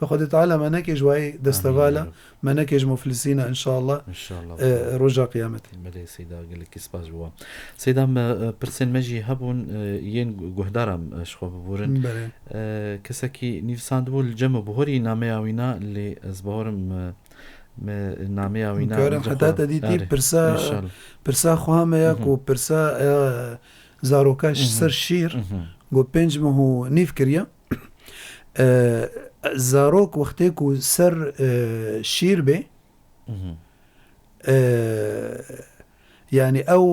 Bi Xwedê Teala me neke ji wayê destevala, Amîn. Me neke ji muflisîna, inşallah, İnşallah. E, roja qiyametê. Belê, Seyda, gelekî spas ji wan. Seyda, me, e, pirsên me jî hebûn, e, yên gu-, guhdaran, e, ji xwe biborin. Belê. E, kesekî nivîsandibû li cem û bihorî nameya wîna, lê ez bawerim, e, me nameya wîna Karim, heta te dîtî pirsa, pirsa xwe hame ya ku pirsa, e, zaroka ji ser şîr, got pênc meh û nîv kiriye. E, zarok wextê ku ser, e, şîr bê, e, yani ew,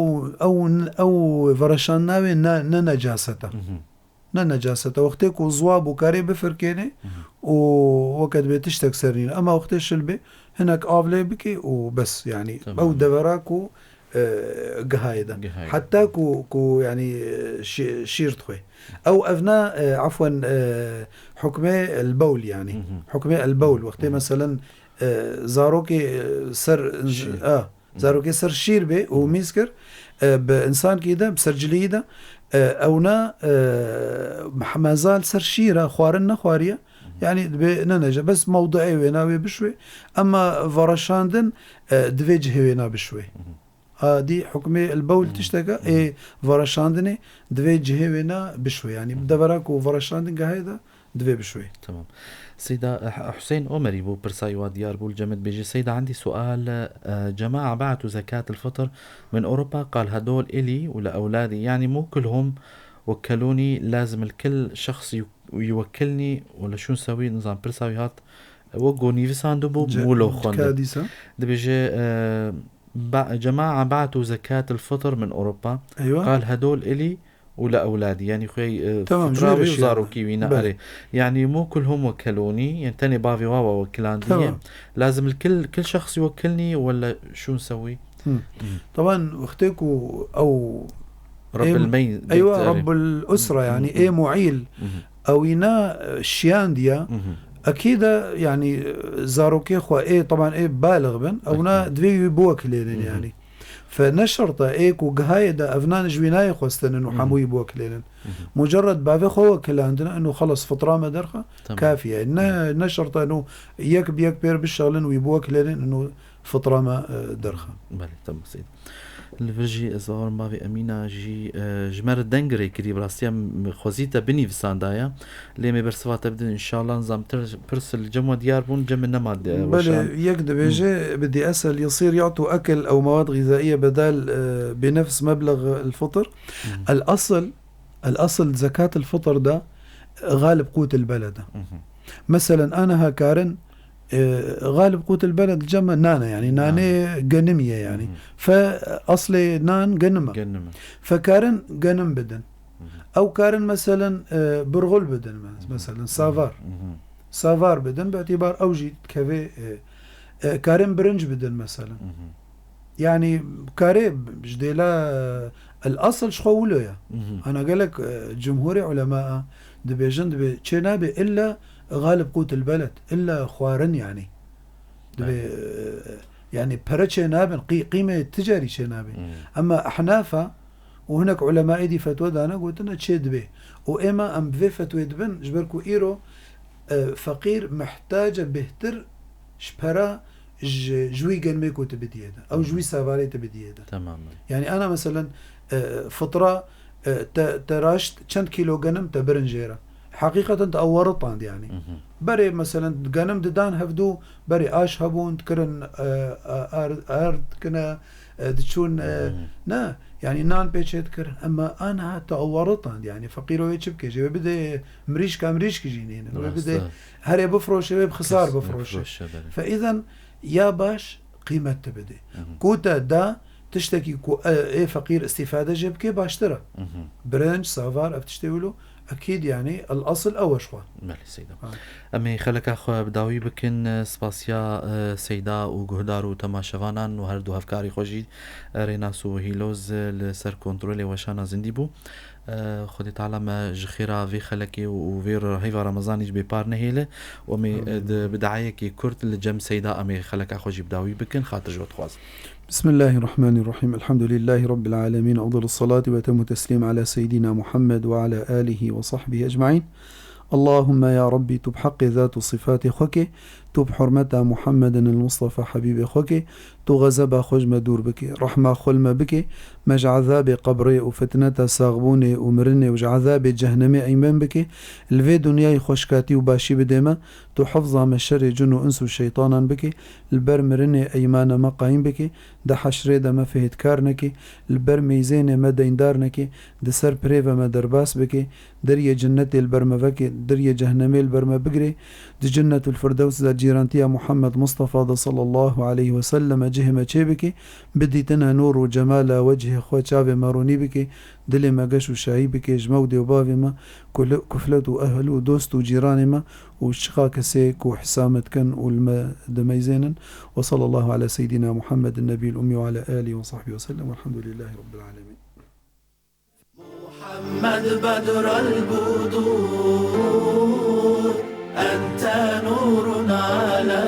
ew, ew vereşandina wê ne, ne necaset e. Ne necaset e. Wextê ku ziwa bû karê bifirkênê û weke dibê tiştek ser nîne. Ema wextê şil bê, hinek av lê bikê û bes, yani. Tamam. Ew devera ku, e, gihayê de. Gihayê de. Heta ku, ku, yani, e, şî-, şîr dixwê. Ew ev ne, e, afwen, e, hukmê el-bewl, yani. Hukmê el-bewl. Wextê meselen, e, zarokê, e, ser, Şîr. a, Zarokê ser şîr bê û mîz kir, e, bi insankî de, bi serciliyî de, e, ewna, e, hemeza li ser şîr e, xwarin nexwariye. Yani dibê ne neca, bes mewdiê wê navê bişwê. Ema vereşandin, e, divê cihê wê na bişwê. A dî hukmê el-bewl tişteke, ê vereşandinê divê cihê wê na bişwê. Yani devera ku vereşandin gehê de, divê bişwê. Tamam. Seyda, eh, Huseyîn Omerî bû pirsa wî wa diyar bû, li cem me dibêje, Seyda, عندي سؤال، eh, جماعة بعتوا زكاة الفطر من أوروبا، قال هدول إلي ولأولادي، يعني مو كلهم وكلوني، لازم الكل شخص يو-، يوكلني ولا شو نسوي؟ Nizam pirsa wî hat, wek ku nivîsandibû, Ce-, mûlo xwendin. Dibêje, eh, ba-, جماعة بعتوا زكاة الفطر من أوروبا، Eywa. قال هدول إلي ولأولادي، yani xwey, e, Tamam, fitra ji wî wê û bişî zarokî wî ne. Belê. Erê. Yani مو كلهم وكلوني، yani tenê bavê wa wa wekilandiye. Tamam. لازم الكل، كل شخص يوكلني ولا شو نسوي؟ Hı. Hı. Taban wextê ku ew رب êm-, المي-، eywa, beyt, erê. Rebbul Usra, yani Hı hı. ê muîl, Hı hı. Ewîna, e, şiyandiya, Hı hı. Ekîd e, yani, e, zarokê xwe ê, teban ê balix bin, ewna Ekîd. Divê wî biwekilênin, Hı hı. Yani. Fe ne şert e, ê ku gihayê de evnan ji wî nayê xwestinin û Hı hı. Hemûyî biwekilênin. Hı hı. Mucerred bavê xwe wekilandin, ino xelas fitra me derxe, Tamam. Kafî ye. Ne, Hı. Ne şert e, ino yek bi yek pêr bişelin, wî biwekilênin, ino fitra me, e, derxe. Belê, tamam, Seyda. Li vir jî ez bawerim bavê Emîna jî, e, ji me re deng rê kirî, bi rastiya em xwezî te binivîsandaya. Lê me bersiva te bidin, înşallah, nizam tir pirs li cem we diyar bûn, cem min nema de Belê, weşan. Yek dibêje, Hı. Bi dî esel yasîr ya'tu ekl ew mewad gîzaiye bedal, e, bi nefs meblex el-fitr. Hı. El-asl, el-asl zekat el-fitr de galib qût el-beled e. Hı hı. Meselen, aniha karin E, Galib Qûtil Beled cema nane, yani nane genimiye yani. Fe aslê nan genime. Genime. Fe karin genim bidin. Ew karin meselen, e, burgul bidin, me-, meselen savar. Savar bidin, bi itibar ew jî kevê, e, e, karin birinc bidin meselen. Yani karê ji dêla, e, el asıl ji xwe wilo ya. Ana gelek, e, cumhurê ulema dibêjin, dibê çê nabe illa Galib Qûtil Beled, illa xwarin yani. Dibê, e, yani pere çê nabin, qî-, qîmê ticarî çê nabin. Ama ehnafa û hinek ulemaê dî fetwa dane, gotine çê dibê. Û êma em bi vê fetwê dibin, ji ber ku îro, e, feqîr mihtace bêhtir ji pera ji, ji wî genmê ku tu bidiyê de. Ew ji wî savarê tu bidiyê de. Tamam. Yani ana meselen, e, fitra, e, te, te raşt çend kîlo genim te birin jê re. Heqîqeten te ew weritand yani. Berê meselen genim didan hevdû, berê aş hebûn, dikirin, e, e, ar-, ard dikine, e, diçûn, e, ne, yani nan pê çê dikirin. Ema aniha te ew weritand yani. Feqîro wê çi bike? Jê wê bide mirîşka, mirîşkî jî nîne. Wê bide herê bifroşe, wê bi xisar bifroşe. Fe îzen ya baş qîmet tu bidê. Ku te da tiştekî ku, e, ê feqîr îstîfade jê bike baştir e. Birinc, savar, ev tiştê wilo, ekîd yani el asıl ew e ji xwe. Belê, Seyda. Em ê xeleka xwe bi dawî bikin. Spasiya, e, Seyda û guhdar û temaşevanan û her du hevkarî xwe jî, e, Rênas û Hîloz, e, li ser kontrolê weşana zindî bû. E, Xwedê Teala me ji xêra vê xelekê û, û vê re-, heyva Remezanî ji bêpar nehêle. Û em ê, e, di, bi dayekê kurt li cem Seyda em ê xeleka xwe jî bi dawî bikin. Xatir ji we dixwazim. بسم الله الرحمن الرحيم. الحمد لله رب العالمين. أفضل الصلاة وأتم التسليم على سيدنا محمد وعلى آله وصحبه أجمعين. اللهم يا ربي، tu bi heqê zat û sifatê xwe ke, tu bi hurmeta Muhammedin el Mustafa Habîbê xwe ke, tu xezeba xwe ji me dûr bike, rehma xwe li me bike, me ji ezabê qebrê û fitneta saxbûnê û mirinê û ji ezabê cehnemê eymen bike, li vê dinyayê xweşkatî û başî bidê me, tu hifza me şerê cin û ins û şeytanan bike, li ber mirinê eymana me qayîm bike, di heşrê de me fihêtkar neke, li ber meyzênê me deyndar neke, di ser pirê ve me derbas bike, deriyê cinnetê li ber me veke, deriyê cehnemê li ber me bigire, di Cinnetul Firdews de cîrantiya Muhammed Mustafa de sallallahu aleyhi ve selleme cihê me çê bike, bidîtine nûr û cemala wechê xwe çavê me ronî bike, dilê me geş û şahî bike, ji me û dê û bavê me, kule-, kuflet û ehl û dost û cîranê me û çiqa kesê ku hisa me dikin û li me dimeyzênin. Ve sallallahu ala seyyidina Muhammedin nebiyil ummi ve ala alihi ve sahbihi ve sellem. Velhamdülillahi Rabbil alemin. محمد بدر البدور، أنت نور على